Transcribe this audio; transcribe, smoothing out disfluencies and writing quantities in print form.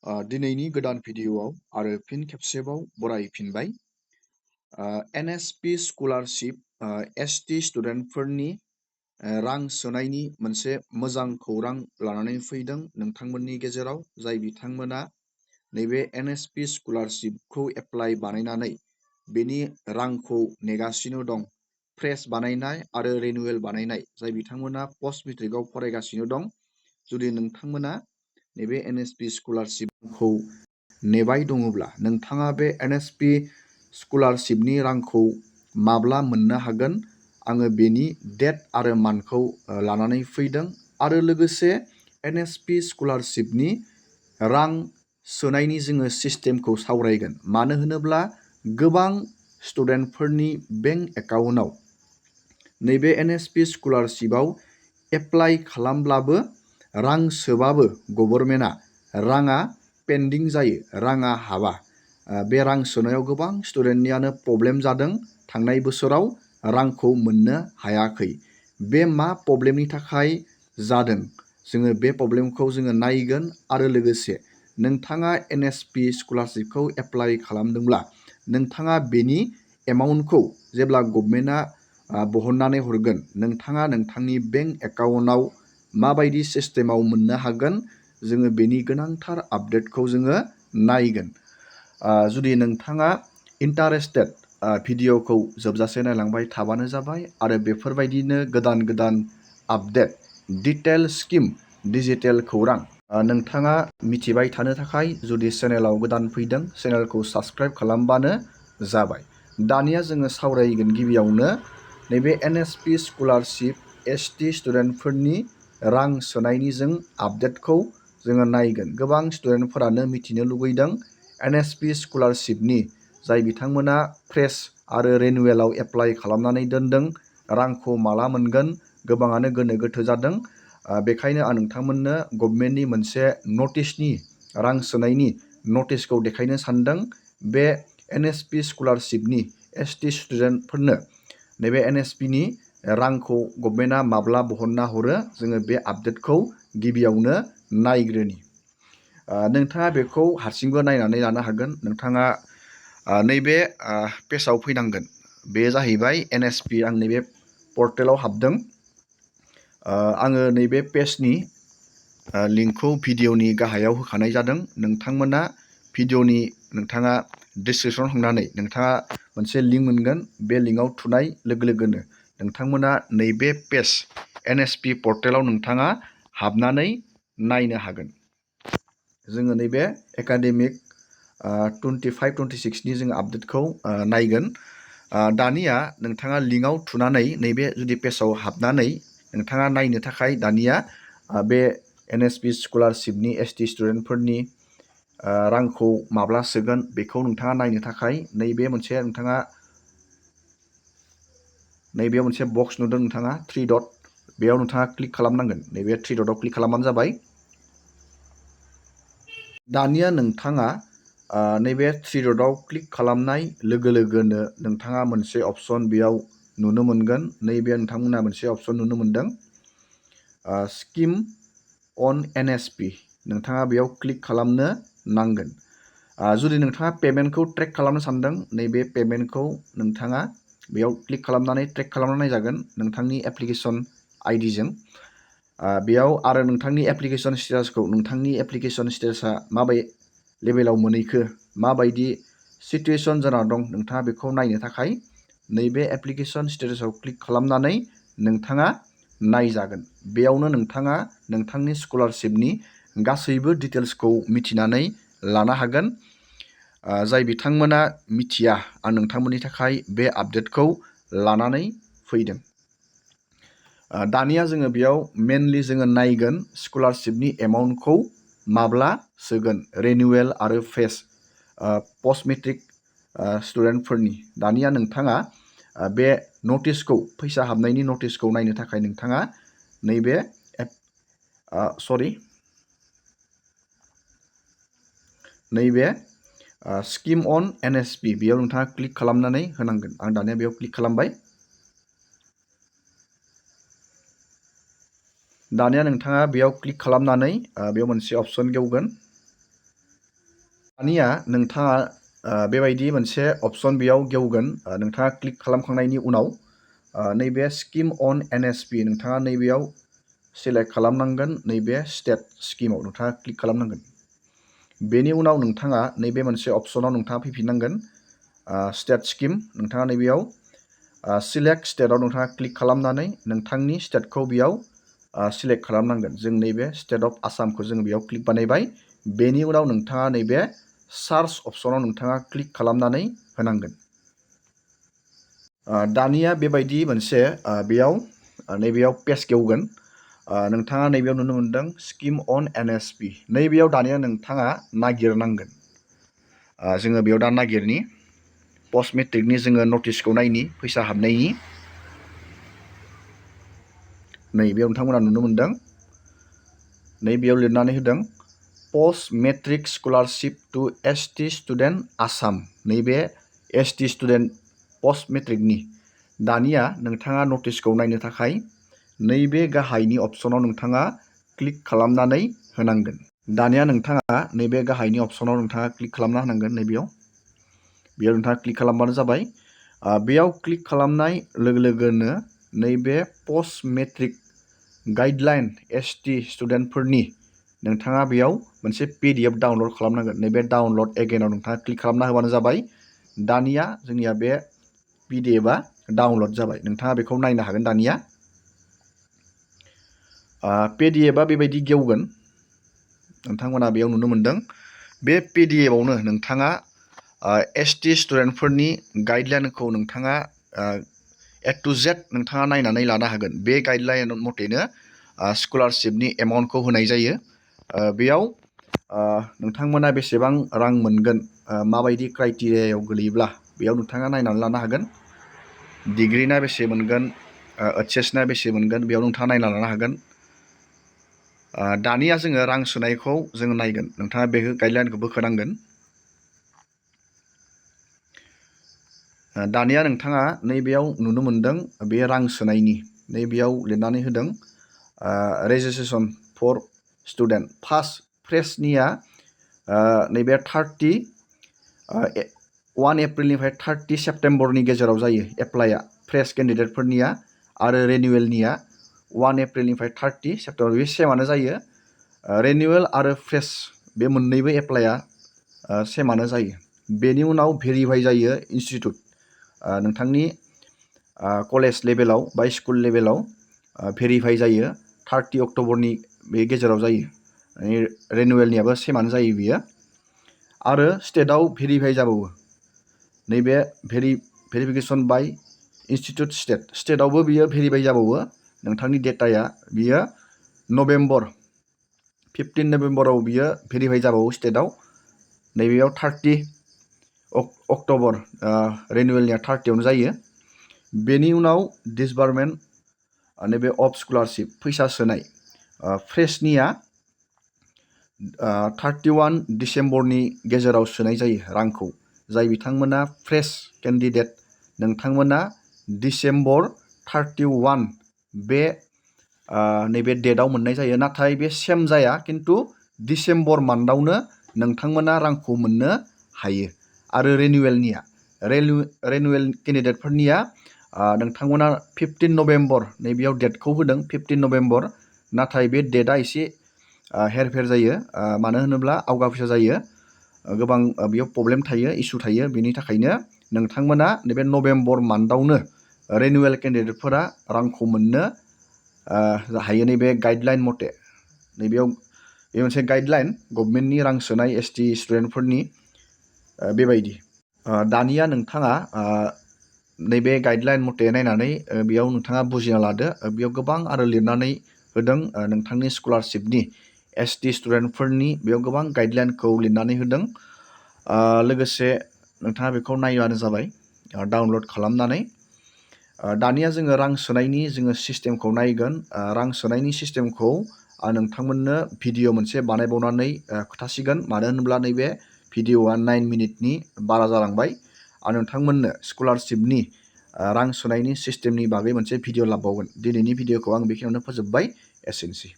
दिनैनि गोदान भिडिअ'आव आरो फिन खेबसेबाव बरायफिनबाय। NSP स्कलारशिप ST स्टुडेन्टफोरनि रां सोनायनि मोनसे मोजां खौरां लानानै फैदों नोंथांमोननि गेजेराव, जाय बिथांमोना नैबे NSP स्कलारशिपखौ एप्लाइ बानायनानै बेनि रांखौ नेगासिनो दं। फ्रेश बानायनाय आरो रिनिउवेल बानायनाय, जाय बिथांमोना पस्ट मेट्रिकआव फरायगासिनो दं। जुदि नोंथांमोना नैबे NSP स्कलारशिपखौ नेबाय दङब्ला, नोंथाङा बे NSP स्कलारशिपनि रांखौ माब्ला मोननो हागोन, आङो बेनि डेट आरो मान्थखौ लानानै फैदों आरो लोगोसे NSP स्कलारशिपनि रां सोनायनि जोङो सिस्टेमखौ सावरायगोन। मानो होनोब्ला गोबां स्टुडेन्टफोरनि बेंक एकाउन्टआव नैबे NSP स्कलारशिपआव एप्लाइ खालामब्लाबो रां सोबाबो गभर्नमेन्टआ राङा पेन्डिं जायो, राङा हाबा। बे रां सोनायाव गोबां स्टुडेन्टनियानो प्रब्लेम जादों। थांनाय बोसोराव रांखौ मोननो हायाखै। बे मा प्रब्लेमनि थाखाय जादों, जोङो बे प्रब्लेमखौ जोङो नायगोन आरो लोगोसे नोंथाङा NSP स्कलारशिपखौ एप्लाइ खालामदोंब्ला नोंथाङा बेनि एमाउन्टखौ जेब्ला गभर्नमेन्टआ बहननानै हरगोन, नोंथाङा नोंथांनि बेंक एकाउन्टआव माबायदि सिस्टेमाव मोननो हागोन, जोङो बेनि गोनांथार आपडेटखौ जोङो नायगोन। जुदि नोंथाङा इन्टारेस्टेड, भिडिअखौ जोबजासे नायलांबाय थाबानो जाबाय आरो बेफोरबायदिनो गोदान गोदान आपडेट, डिटेल स्किम, डिजिटेल खौरां नोंथाङा मिथिबाय थानो थाखाय जुदि चेनेलाव गोदान फैदों, चेनेलखौ साबस्क्राइब खालामबानो जाबाय। दानिया जोङो सावरायगोन गिबियावनो नैबे NSP स्कलारशिप ST स्टुडेन्टफोरनि रां सोनायनि जों आपडेटखौ जोङो नायगोन। गोबां स्टुडेन्टफोरानो मिथिनो लुगैदों NSP स्कलारशिपनि, जाय बिथांमोना फ्रेश आरो रिनिउवेलाव एप्लाइ खालामनानै दोनदों, रांखौ माला मोनगोन। गोबाङानो गोनो गोथो जादों। बेखायनो आं नोंथांमोननो गभर्नमेन्टनि मोनसे नटिसनि, रां सोनायनि नटिसखौ देखायनो सानदों। बे NSP स्कलारशिपनि ST स्टुडेन्टफोरनो नैबे NSPनि रांखौ गभर्नमेन्टआ माब्ला बहनना हरो, जोङो बे आपडेटखौ गिबियावनो नायग्रोनि। नोंथाङा बेखौ हारसिंबो नायनानै लानो हागोन। नोंथाङा नैबे पेजाव फैनांगोन। बे जाहैबाय NSP। आं नैबे पर्टेलाव हाबदों। आङो नैबे पेजनि लिंकखौ भिडिअनि गाहायाव होखानाय जादों। नोंथांमोना भिडिअनि नोंथाङा डिसक्रिपसनाव थांनानै नोंथाङा मोनसे लिंक मोनगोन। बे लिंकआव थुनाय लोगो लोगोनो नोंथांमोना नैबे पेज NSP पर्टेलाव नोंथाङा हाबनानै नायनो हागोन। जोङो नैबे एकाडेमिक 25-26नि जोङो आपडेटखौ नायगोन। दानिया नोंथाङा लिंकआव थुनानै नैबे जुदि पेजाव हाबनानै नोंथाङा नायनो थाखाय दानिया बे NSP स्कलारशिपनि ST स्टुडेन्टफोरनि रांखौ माब्ला सोगोन बेखौ नोंथाङा नायनो थाखाय नैबे मोनसे नोंथाङा नैबे मोनसे बक्स नुदों नोंथाङा 3 डट, बेयाव नोंथाङा क्लिक खालामनांगोन। नैबे 3 डटआव क्लिक खालामबानो जाबाय। दानिया नोंथाङा नैबे 3 डटआव क्लिक खालामनाय लोगो लोगोनो नोंथाङा मोनसे अपसन बेयाव नुनो मोनगोन। नैबे नोंथांमोना मोनसे अपसन नुनो मोनदों, स्किम अन NSP। नोंथाङा बेयाव क्लिक खालामनो नांगोन। जुदि नोंथाङा पेमेन्टखौ ट्रेक खालामनो सानदों, नैबे पेमेन्टखौ नोंथाङा बेयाव क्लिक खालामनानै ट्रेक खालामना नायजागोन नोंथांनि एप्लिकेसन आइडिजों। बेयाव आरो नोंथांनि एप्लिकेसन स्टेटासखौ, नोंथांनि एप्लिकेसन स्टेटासा माबायदि लेभेलाव मोनहैखो, माबायदि सिटुएसन जाना दं, नोंथाङा बेखौ नायनो थाखाय नैबे एप्लिकेसन स्टेटासाव क्लिक खालामनानै नोंथाङा नायजागोन। बेयावनो नोंथाङा नोंथांनि स्कलारशिपनि गासैबो डिटेल्सखौ मिथिनानै लानो हागोन। जाय बिथांमोना मिथिया, आं नोंथांमोननि थाखाय बे आपडेटखौ लानानै फैदों। दानिया जोङो बेयाव मेनलि जोङो नायगोन स्कलारशिपनि एमाउन्टखौ माब्ला सोगोन, रिनिउवेल आरो फ्रेश पस्ट मेट्रिक स्टुडेन्टफोरनि। दानिया नोंथाङा बे नटिसखौ, फैसा हाबनायनि नटिसखौ नायनो थाखाय नोंथाङा नैबे नैबे स्किम अन NSP, बेयाव नोंथाङा क्लिक खालामनानै होनांगोन। आं दानिया बेयाव क्लिक खालामबाय। दानिया नोंथाङा बेयाव क्लिक खालामनानै बेयाव मोनसे अपसन गेवगोन, दानिया नोंथाङा बेबायदि मोनसे अपसन बेयाव गेवगोन। नोंथाङा क्लिक खालामखांनायनि उनाव नैबे स्किम अन NSP नोंथाङा नैबेयाव सिलेक्ट खालामनांगोन। नैबे स्टेट स्किमाव नोंथाङा क्लिक खालामनांगोन। बेनि उनाव नोंथाङा नैबे मोनसे अपसनाव नोंथाङा फैफिननांगोन। स्टेट स्किम नोंथाङा नैबेयाव सिलेक्ट स्टेटआव नोंथाङा क्लिक खालामनानै नोंथांनि स्टेटखौ बेयाव सिलेक्ट खालामनांगोन। जों नैबे स्टेट अफ आसामखौ जों बेयाव क्लिक बानायबाय। बेनि उनाव नोंथाङा नैबे सार्च अपसनाव नोंथाङा क्लिक खालामनानै होनांगोन। दानिया बेबायदि मोनसे बेयाव नैबेयाव पेज गेवगोन। नोंथाङा नैबेयाव नुनो मोनदों स्किम अन NSP। नैबेयाव दानिया नोंथाङा नागिरनांगोन। जोङो बेयाव दा नागिरनि पस्ट मेट्रिकनि जोङो नटिसखौ नायनि फैसा हाबनायनि। नैबेयाव नोंथांमोना नुनो मोनदों। नैबेयाव लिरनानै होदों post matric scholarship to ST student Assam. नैबे ST स्टुडेन्ट पस्ट मेट्रिकनि। दानिया नोंथाङा नटिसखौ नायनो थाखाय नैबे गाहायनि अपसनाव नोंथाङा क्लिक खालामनानै होनांगोन। दानिया नोंथाङा नैबे गाहायनि अपसनाव नोंथाङा क्लिक खालामना होनांगोन। बेयाव नोंथाङा क्लिक खालामबानो जाबाय। बेयाव क्लिक खालामनाय लोगो लोगोनो नैबे पस्ट मेट्रिक गाइडलाइन ST स्टुडेन्टफोरनि नोंथाङा बेयाव मोनसे PDF डाउनलड खालामनांगोन। नैबे डाउनलड एगेइनाव नोंथाङा क्लिक खालामना होबानो जाबाय। दानिया जोंनिया बे PDFआ डाउनलड जाबाय। नोंथाङा बेखौ नायनो हागोन। दानिया PDFआ बेबायदि गेवगोन। नोंथांमोना बेयाव नुनो मोनदों। बे PDFआवनो नोंथाङा ST स्टुडेन्टफोरनि गाइडलाइनखौ नोंथाङा A to Z नोंथाङा नायनानै लानो हागोन। बे गाइडलाइन मथेनो स्कलारशिपनि एमाउन्टखौ होनाय जायो। बेयाव नोंथांमोना बेसेबां रां मोनगोन, माबायदि क्राइटेरियायाव गोलैयोब्ला बेयाव नोंथाङा नायनानै लानो हागोन। डिग्रिना बेसे मोनगोन, HSना बेसे मोनगोन, बेयाव नोंथाङा नायना लानो हागोन। दानिया जोङो रां सोनायखौ जोङो नायगोन। नोंथाङा बे गाइडलाइनखौ बोखोनांगोन। दानिया नोंथाङा नैबेयाव नुनो मोनदों बे रां सोनायनि नैबेयाव लिरनानै होदों रेजिस्ट्रेसन फर स्टुडेन्ट फार्स्ट फ्रेशनिया नैबे 1 एप्रिलनिफ्राय 30 सेप्टेम्बरनि गेजेराव जायो एप्लाइआ फ्रेश केन्डिडेटफोरनिया, आरो रिनिउवेलनिया 1 एप्रिलनिफ्राय 30 सेप्टेम्बर। बे सेमानो जायो। रिनिउवेल आरो फ्रेश बे मोननैबो एप्लाइआ सेमानो जायो। बेनि उनाव भेरिफाइ जायो इनस्टिट्युट। नोंथांनि कलेज लेभेलाव बा स्कुल लेभेलाव भेरिफाइ जायो 30 अक्ट'बरनि बे गेजेराव जायो। रिनिउवेलनियाबो सेमानो जायो बियो। आरो स्टेटआव भेरिफाइ जाबावो। नैबे भेरिफिकेसन बाय इनस्टिट्युट स्टेटआवबो बियो भेरिफाइ जाबावो। नोंथांनि डेटाया बियो नभेम्बर 15 नभेम्बराव बियो भेरिफाइ जाबावो स्टेटआव। नैबेयाव 30 अक्ट'बर रिनिउवेलनिया 30आवनो जायो। बेनि उनाव डिसबार्समेन्ट नैबे अफ स्कलारशिप फैसा सोनाय फ्रेशनिया 31 डिसेम्बरनि गेजेराव सोनाय जायो रांखौ। जाय बिथांमोना फ्रेश केन्डिडेट नोंथांमोना डिसेम्बर 31 बे नैबे डेटआव मोननाय जायो। नाथाय बे सेम जाया, खिन्थु डिसेम्बर मान्थआवनो नोंथांमोना रांखौ मोननो हायो। आरो रिनिउवेल केन्डिडेटफोरनिया नोंथांमोना 15 नभेम्बर नैबेयाव डेटखौ होदों 15 नभेम्बर, नाथाय बे डेटआ एसे हेरफेर जायो। मानो होनोब्ला आवगा फैसा जायो, गोबां बेयाव प्रब्लेम थायो, इसु थायो। बेनि थाखायनो नोंथांमोना नैबे नभेम्बर मान्थआवनो रिनिउवेल केन्डिडेटफोरा रांखौ मोननो हायो। नैबे गाइडलाइन मथे नैबेयाव बे मोनसे गाइडलाइन गभर्नमेन्टनि रां सोनाय ST स्टुडेन्टफोरनि बेबायदि। दानिया नोंथाङा नैबे गाइडलाइन मथे नायनानै बेयाव नोंथाङा बुजिना लादो। बेयाव गोबां आरो लिरनानै होदों नोंथांनि स्कलारशिपनि ST स्टुडेन्टफोरनि बेयाव गोबां गाइडलाइनखौ लिरनानै होदों। लोगोसे नोंथाङा बेखौ नायबानो जाबाय डाउनलड खालामनानै। दानिया जोङो रां सोनायनि जोङो सिस्टेमखौ नायगोन। रां सोनायनि सिस्टेमखौ नोंथांमोननो भिडिअ मोनसे बानायबावनानै खोथासिगोन। मानो होनोब्ला नैबे भिडिअआ 9 मिनिटनि बारा जालांबाय। आरो नोंथांमोननो स्कलारशिपनि रां सोनायनि सिस्टेमनि बागै मोनसे भिडिअ लाबावगोन। दिनैनि भिडिअखौ आं बेखिनियावनो फोजोबबाय। एसेनोसै।